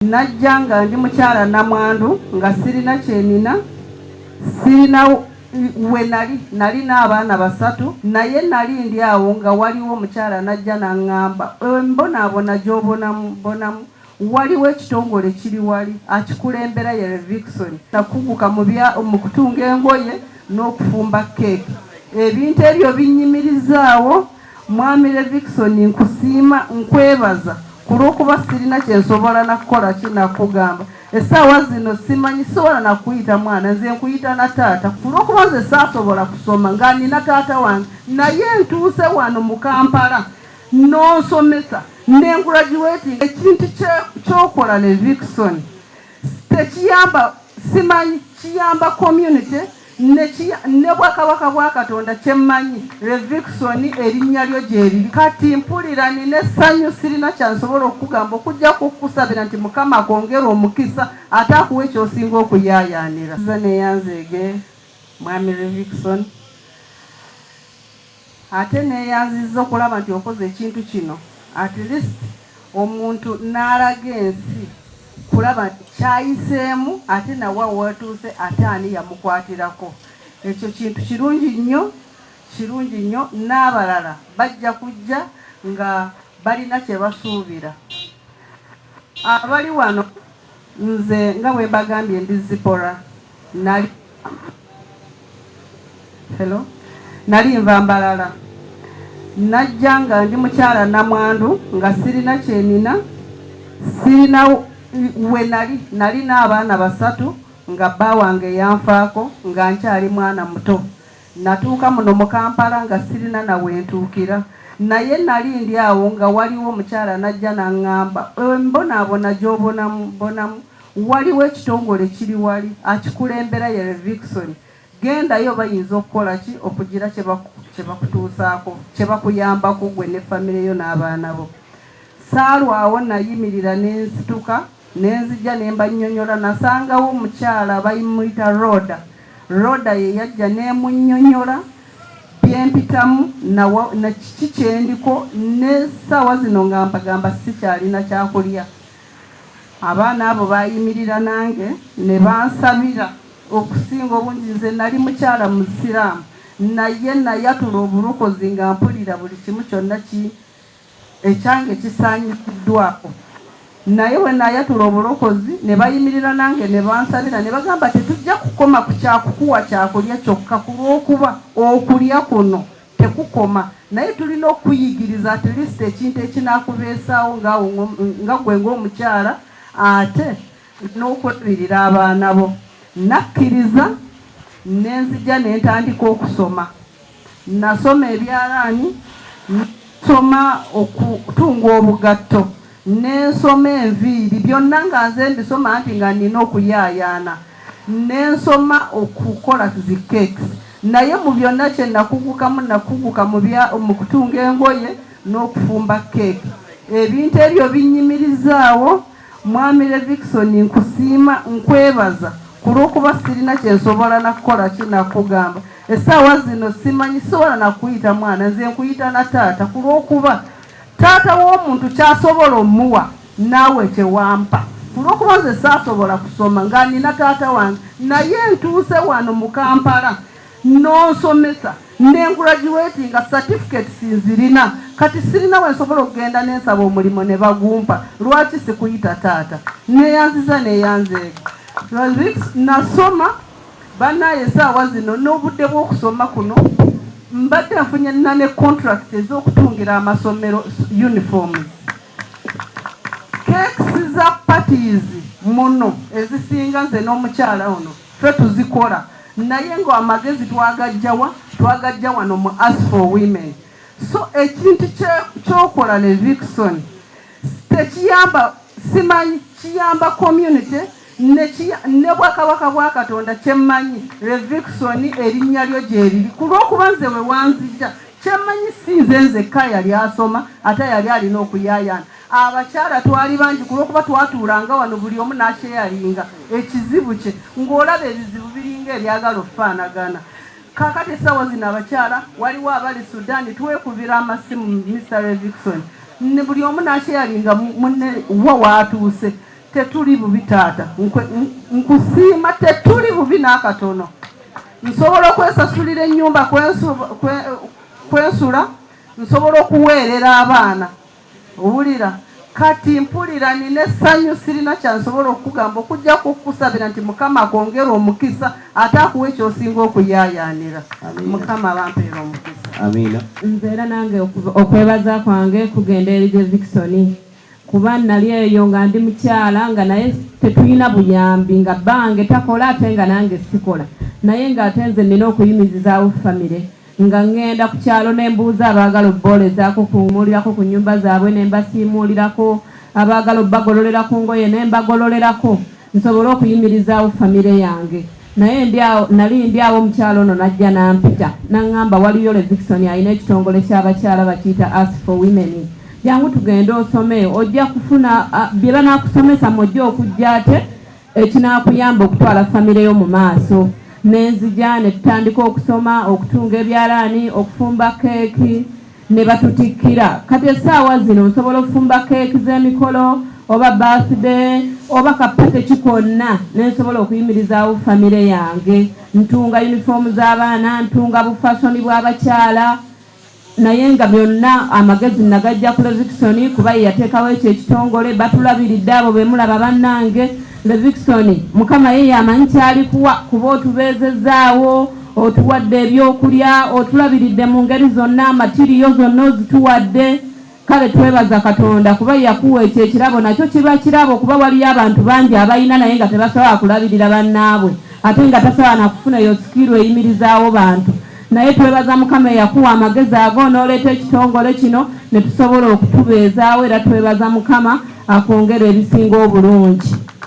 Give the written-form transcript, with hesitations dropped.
Najja nga ndi mukyala namwandu, nga sirina kyenina, sirina we nali. Nalina abaana basatu, naye nali ndi awo nga waliwo omukyala najja n'aŋŋamba, "Embonaabona gy'obonabonamu, waliwo ekitongole kiri wali, akikulembera ye Revikson." Nakuguka mu kutunga engoye n'okufumba keeki. Ebintu ebyo binnyimirizaawo. Mwami Revikson, nkusiima, nkwebaza ku lw'okuba sirina kyensobola nakukola kinakugamba. Essaawa zino simanyi, sobola nakuyita mwana, nze nkuyita na taata, ku lw'okuba nze saasobola kusoma nga nina taata wange, naye ntuuse wano mu Kampala n'onsomesa nengraduating. Ekintu kyokola Levikson tekiyamba, simanyi, kiyamba community ne bwakabaka bwa Katonda. Kyemmanyi, Revikson, erinnya lyo gyeriri. Kati mpulira nina essanyu, sirina kyansobola okukugamba okujja kukusabira nti Mukama akwongera omukisa ate akuwa ekyosinga okuyaayaanira. Neyanzeege, mwami Revikson, ate neeyanziza okulaba nti okoze ekintu kino, at least omuntu n'alaga ensi kulaba kyayiseemu, ate nawa watuuse, ate ani yamukwatirako. Ekyo kintu kirungi nnyo, kirungi nnyo. N'abalala bajja kujja nga balina kye basuubira. Abali wano, nze nga bwe mbagambye, ndi Zipora. Nali, hello, nali nva Mbalala. Najja nga ndi mukyala namwandu, nga sirina kyenina, sirina we nali. Nalina abaana basatu, nga bba wange yanfaako nga nkyali mwana muto. Natuuka muno mu Kampala nga sirina nawentuukira, naye nali ndi awo nga waliwo omukyala najja n'aŋŋamba, "Embonaabona gy'obonabonamu, waliwo ekitongole kiri wali, akikulembera ye Revikson, gendayo, bayinza okukola ki okugira kye bakutuusaako, kye bakuyambako gwe ne famire yo n'abaana bo." Saalwawo, nayimirira n'ensituka nenzija ne mbannyonnyola. Nasangawo omukyala bayimuyita Roda. Roda ye yajja n'emunnyonnyola byempitamu na kiki kyendiko. N'essaawa zino nga mbagamba sikyalina kyakulya. Abaana abo bayimirira nange ne bansabira. Okusinga obungi nze nali mukyala musiraamu, naye nayatula obulokozi nga mpulira buli kimu kyonna ki ekyange kisaanyikiddwako. Naye bwe nayatula obulokozi, ne bayimirira nange ne bansabira ne bagamba, "Tetujja kukoma ku kyakukuwa kyakulya kyokka, ku lw'okuba okulya kuno tekukoma, naye tulina okuyigiriza at least ekintu ekinaakubeesaawo nga gwe ng'omukyala, ate n'okulabirira abaana bo." Nakkiriza, nenzija ne ntandika okusoma. Nasoma ebyalaani, nsoma okutunga obugatto, nensoma enviiri, byonna nga nze mbisoma nti nga nina okuyaayaana. Nensoma okukola zi cakes. Naye mu byonna kye nakugukamu, nakuguka mu kutunga engoye n'okufumba keeki. Ebintu ebyo binnyimirizaawo. Mwami Levikson, nkusiima, nkwebaza ku lw'okuba sirina kyensobola nakukola kinakugamba. Essaawa zino simanyi, sobola nakuyita mwana, nze nkuyita na taata, ku lw'okuba taata w'omuntu kyasobola omuwa naawe kyewampa, ku lw'okuba nze saasobola kusoma nga nina taata wange, naye ntuuse wano mu Kampala n'onsomesa nengraduatinga, certificates nzirina. Kati sirina wensobola okugenda nensaba omulimu ne bagumpa. Lwaki sikuyita taata? Neyanziza, neyanzeega. Nasoma bannaye. Esaawa zino n'obudde bw'okusoma kuno mbadde nfunye nna ne contract ez'okutungira amasomero uniforms, cakes za parties muno ezisinga nze n'omukyala ono ffe tuzikola. Naye nga amagezi twagajjawa? Twagajja wano mu Us for Women. So ekintu kyokola Levikson tekiyamba, simanyi, kiyamba community ne bwakabaka bwa Katonda. Kyemmanyi, Revikson, erinnya lyo gyeriri, ku lw'okuba nze we wanzija. Kyemmanyi, si nze nzekka yali asoma ate yali alina okuyaayaana. Abakyala twali bangi, ku lw'okuba twatuulanga wano, buli omu n'akyeyalinga ekizibu kye, ng'olaba ebizibu biringa ebyagala okufaanagana. Kaakati essaawa zino abakyala waliwo abali Sudaani, twekubira amasimu, Mr Revikson, ne buli omu n'akyeyalinga munne wa waatuuse. Tetuli bubi taata, nkusiima, tetuli bubi n'akatono. Nsobola okwesasulira ennyumba kwensula, nsobola okuweerera abaana. Owulira kati mpulira nina essanyu, sirina kyansobola okukugamba okujjako okukusabira nti Mukama akwongera omukisa ate akuwa ekyosinga okuyaayaanira. Mukama abampeera omukisa. Amiina. Nze era nange okwebaza kwange kugenda eri Levixone, kuba nali eyo nga ndi mukyala nga naye tetulina buyambi, nga bbange takola ate nga nange sikola, naye ng'ate nze nina okuyimirizaawo famire, nga ŋŋenda ku kyalo ne mbuuza abaagala obboolezaako kumuulirako ku nnyumba zaabwe ne mbasiimuulirako, abaagala obbagololera ku ngoye ne mbagololerako nsobole okuyimirizaawo famire yange. Naye ndi awo, nali ndi awo, omukyala ono n'ajja n'ampita n'aŋŋamba waliyo Levixone alina ekitongole ky'abakyala bakiyita Us for Women, jangu tugende osome, ojja kufuna bye banaakusomesa mw'ojja okujja ate ekinaakuyamba okutwala famire yo mu maaso. Nenzija ne tutandika okusoma okutunga ebyalaani, okufumba keeki ne batutikkira. Kati essaawa zino nsobola okufumba keeki z'emikolo oba birthday oba ka party ki konna ne nsobola okuyimirizaawo famire yange. Ntunga yunifoomu z'abaana, ntunga bufasoni bw'abakyala, naye nga byonna amagezi nagajja ku Levixone kuba ye yateekawo ekyo ekitongole. Batulabiridde abo be mulaba bannange. Levixone, Mukama ye yamanyi kyalikuwa, kuba otubeezezaawo, otuwadde ebyokulya, otulabiridde mu ngeri zonna, material zonna ozituwadde. Kale twebaza Katonda kuba yakuwa ekyo ekirabo, nakyo kiba kirabo, kuba waliyo abantu bangi abalina naye nga tebasobola kulabirira bannaabwe, ate nga tasobola nakufuna eyo skill eyimirizaawo bantu. Naye twebaza Mukama eyakuwa amagezi ago n'oleeta ekitongole kino ne tusobola okutubeezaawo. Era twebaza Mukama akwongera ebisinga obulungi.